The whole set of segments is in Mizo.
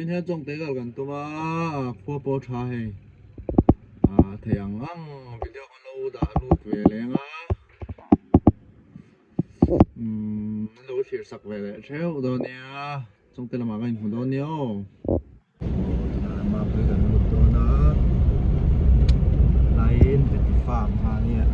Tin hian chawngte kal kan tum a, khua pawh tha hei thei ang ang video kan lo dah lut ve leng a, umm an lo thlir sak ve leh theuh dawn nia, chawngte lamah ka inhmu dawn nia aw. Tunah mapui kan lut dawn a, laiin veti farm kha a nia.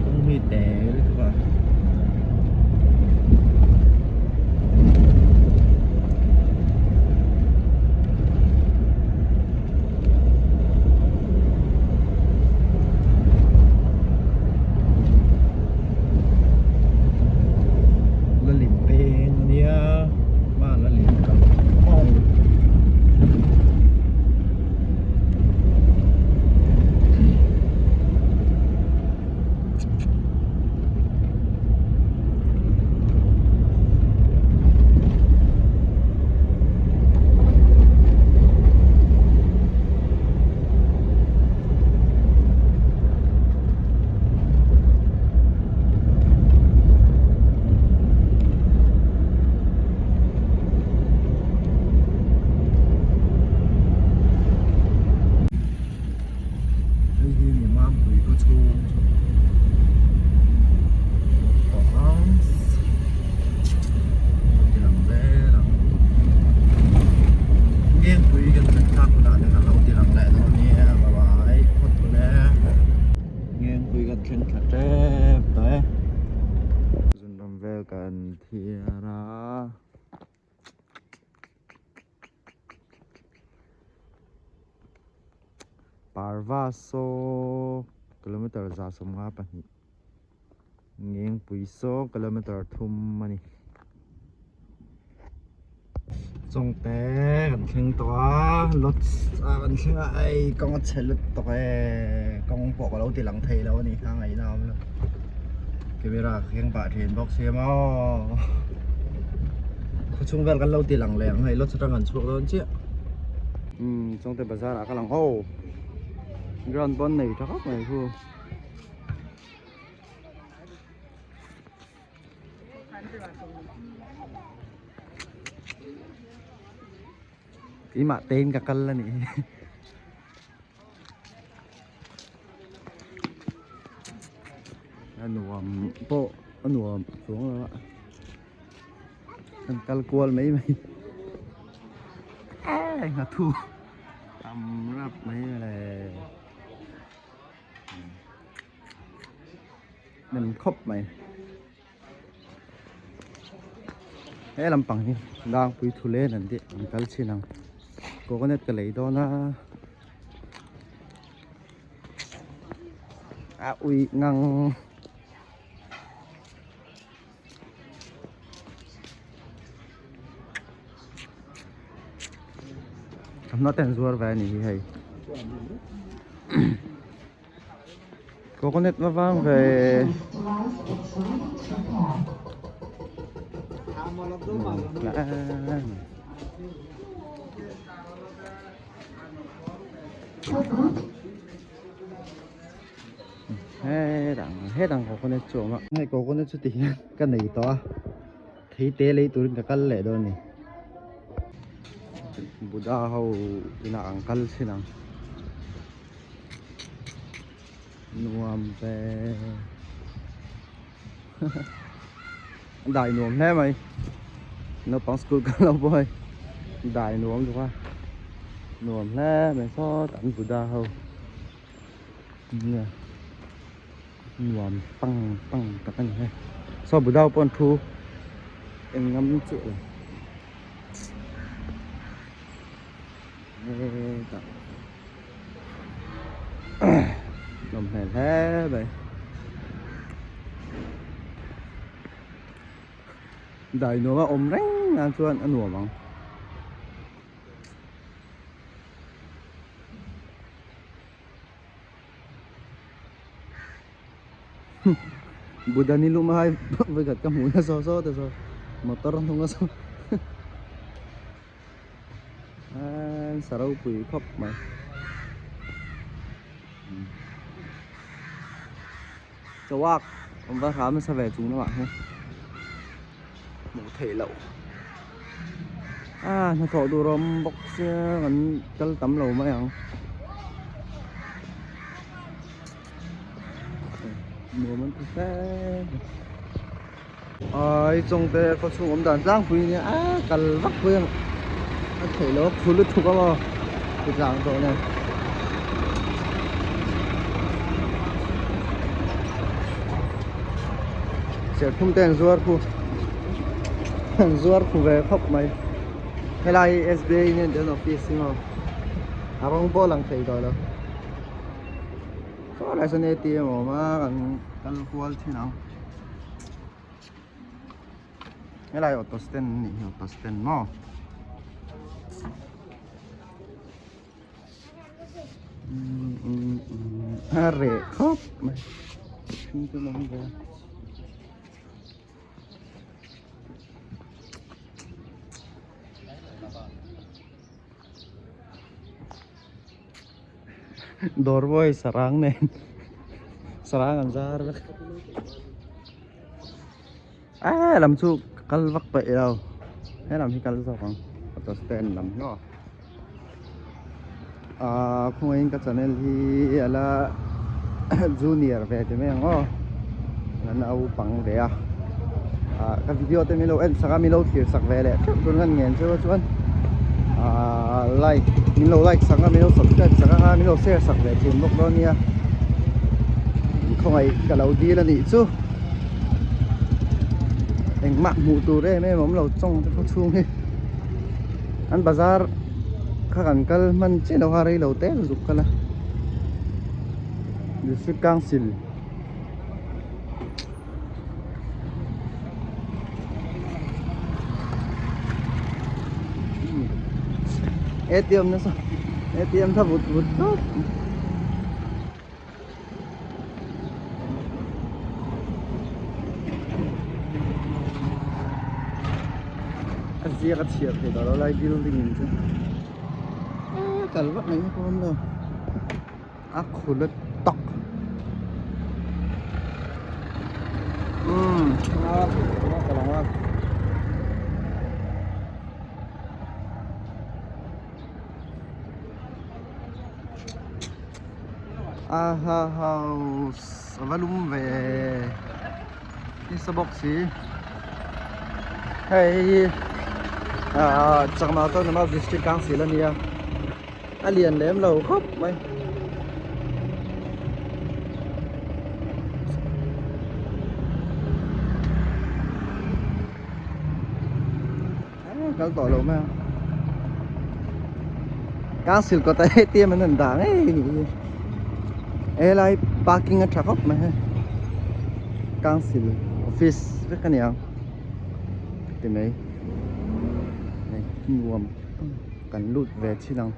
Kawng hi te lutuk a. Lalin peng a nia hma lalin kal mawng. Hei hi ni Mampui khaw chhung chu tawh ang ti lang zel ang Ngengpui kan thlen thlak hunah te kan lo ti lang leh dawn nia bye bye phawt tawh e Ngengpui kan thleng thla tep tawh e Zunram vel kan thiar a. Parva saw kilometer 152 Ngengpui saw kilometer 3 a ni. Chawngte kan thleng tawh a lodge ah kan thleng a ei kawng a chhe lut tawh e kawng pawh ka lo ti lang thei lo a ni kha ngaihna a awm lo camera ka keng pah thin bawk sia maw. Khawchhung vel kan lo ti lang leh ang hei lodge atang kan chhuak dawn chiah umm Chawngte bazar ah ka lang aw ground pawn nei tha khawp mai khu. Keimah tein ka kal a nih hi. A nuam pawh a nuam chuang lo a kan kal kual mai mai e nghathu tam rap mai le nem khawp mai he lampang hi dangpui thu len an tih an kal chin ang coconut ka lei dawn a. A ui ngang Thawmhnaw te an zuar ve a nih hi hei coconut va vang ve Hetang hetang coconut chu a awm a hei coconut chu ti hian ka nei tawh a thei te lei turin ka kal leh dawn a ni Buddha ho inah an kal thin ang nuam ve dai nuam hle mai naupang school kal lo pawh hei dai nuam duh a nuam hle mai sawtah an Buddha ho nia nuam pang pang tak a ni hei saw Buddha ho pawh an thu eng ngam chiah lo hetah nawm hmel hle mai dai nuam a awm reng nan chuan a nuam ang. Buddha ni lum a hai vawikhat ka hmuh na saw saw te saw motor hnung a saw an sa ropui khawp mai. Chawak awm va hram nasa ve chung lamah hian hmuh theih loh a hnathawh tur awm bawk sia kan kal tam lo mai ang nuam an ti hle ai chawngte khaw chhung awm dan tlangpui nia a kal vak pui ang a theih loh a khu lutuk a maw ti tlang tawh nen. Serthlum te an zuar khu an zuar khu ve khawp mai helai hi S_B_I nen te an office hi maw a rawng pawh a lang thei tawh lo saw lai sawn A_T_M a awm a kan kal kual thin ang. Helai auto stand a nih hi auto stand maw a reh khawp mai hring chu awm ve a. Dawr pawh hei sarang nen sarang an zar vek a lam chu kal vak paih lo he lam hi kal zawk ang auto stand lam hi aw ahh khawngaihin ka channel hi ala junior ve ti mai ang aw la naupang ve a ah ka video te min lo en sak a min lo thlir sak ve leh theuh tur ngan ngen chu chuan ah like min lo like sak a min lo subscribe sak a min lo share sak ve thin bawk dawn nia khawngaih ka lo dil a nih chu engmah hmuh tur em em a awm lo chawng te khaw chhung hi an bazar kha kan kal hman chiah lo a rei lo te zuk kal a district council. ATM nasa ATM tha vut vut khawp a ziak a chhiar thei tawh lo lai building in chu kal vak mai pawh a awm lo. A khu la tak umm a ka lang a. A ha house a va lum ve nasa bawk si hei hi ah chakma autonomous district council a nia. A lian lem lo khawp mai. Kal tawh lo mai ang. Council kawt ah ATM an han dah ngei a nih hi. Helai parking a tha khawp mai hei. Council office vek a ni ang ti mai. Hei nuam. Kan lut ve chin ang.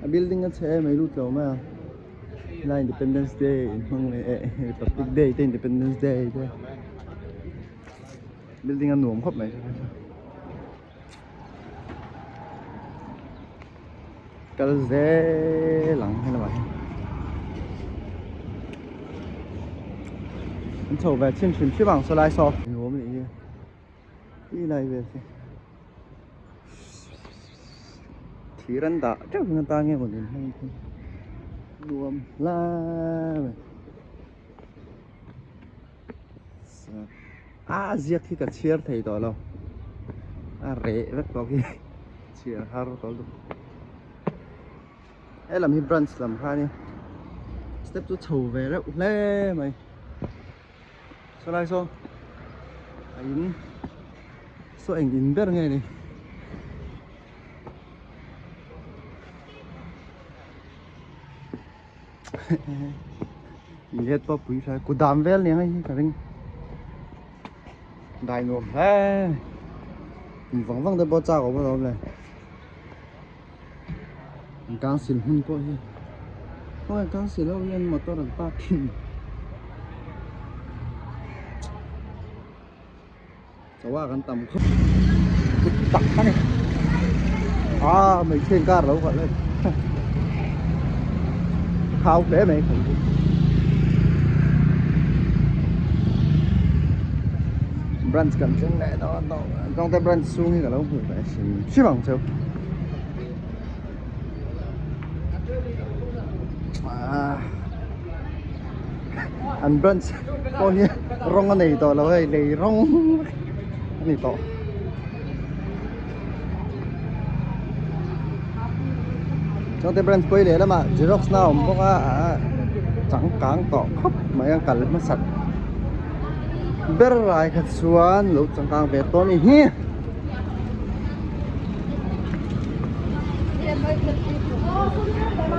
A building a chhe em mai lut lo mai a. Helai Independence Day in hmang leh eh Republic Day te Independence Day te. Building a nuam khawp mai. Kal zel ang he lamah hian an chho ve chhin hrim hrim ang saw lai saw nuam anih hi ti lai vel hi thir an dah teuh in atan nge maw ni hmang hi nuam hle mai. A ziak hi ka chhiar thei tawh lo a reh vek tawh khi chhiar har tawh lutuk helam hi branch lam kha a nia step chu chho ve reuh hle mai saw lai saw a in saw eng in ber nge ni. Gate pawh pui thlai kudam vel nia hei hi ka ring. Dai nuam hle kum vang vang te pawh chak awm alawm le an council hmun pawh hi khawnge council ho hian motor an park thin chawa kan tam khawp kut tak a ni ah hmeichhia in car lo khalh hei khau hle mai khalh chu branch kan thleng leh dawn tawh zawngte branch chhung hi ka lo hmuh ve hrim hrim ang cheu ah an branch pawh hi rawng a nei tawh lo hei lei rawng a ni tawh. Chawngte branch pawi leh lamah xerox na a awm bawk a ah changkang tawh khawp mai a kal hmasat ber lai kha chuan lo changkang ve tawh a ni hi.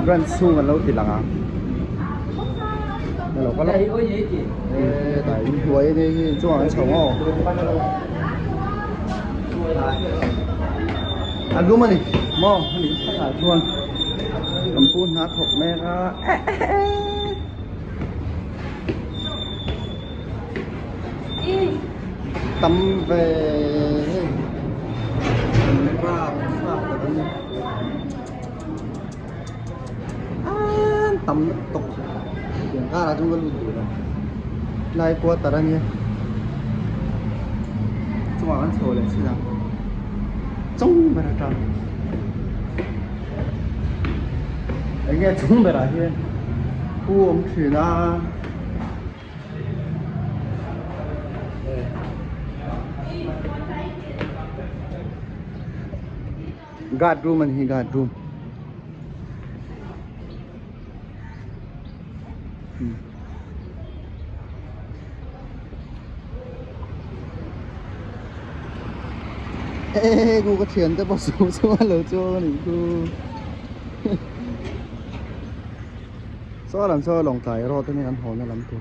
Branch chhung an lo ti lang ang a lo kal a hetah inhnuai a nia hi inchungah an chho maw. A lum a ni maw a ni takah chuan kan pu hna thawk mek a eh eh eh tam ve hei rap thlak tak a ni an tam lutuk tiang karah chuan ka lut duh lo lai quarter a nia chungah kan chho leh chin a chung ber atang eng nge chung berah hian pu a awm thin a. Guard room an hi guard room. Ê cô có thiền tới bao số số lo cho này cô Saw lam saw Lawngtlai road a ni kan haw na lam tur.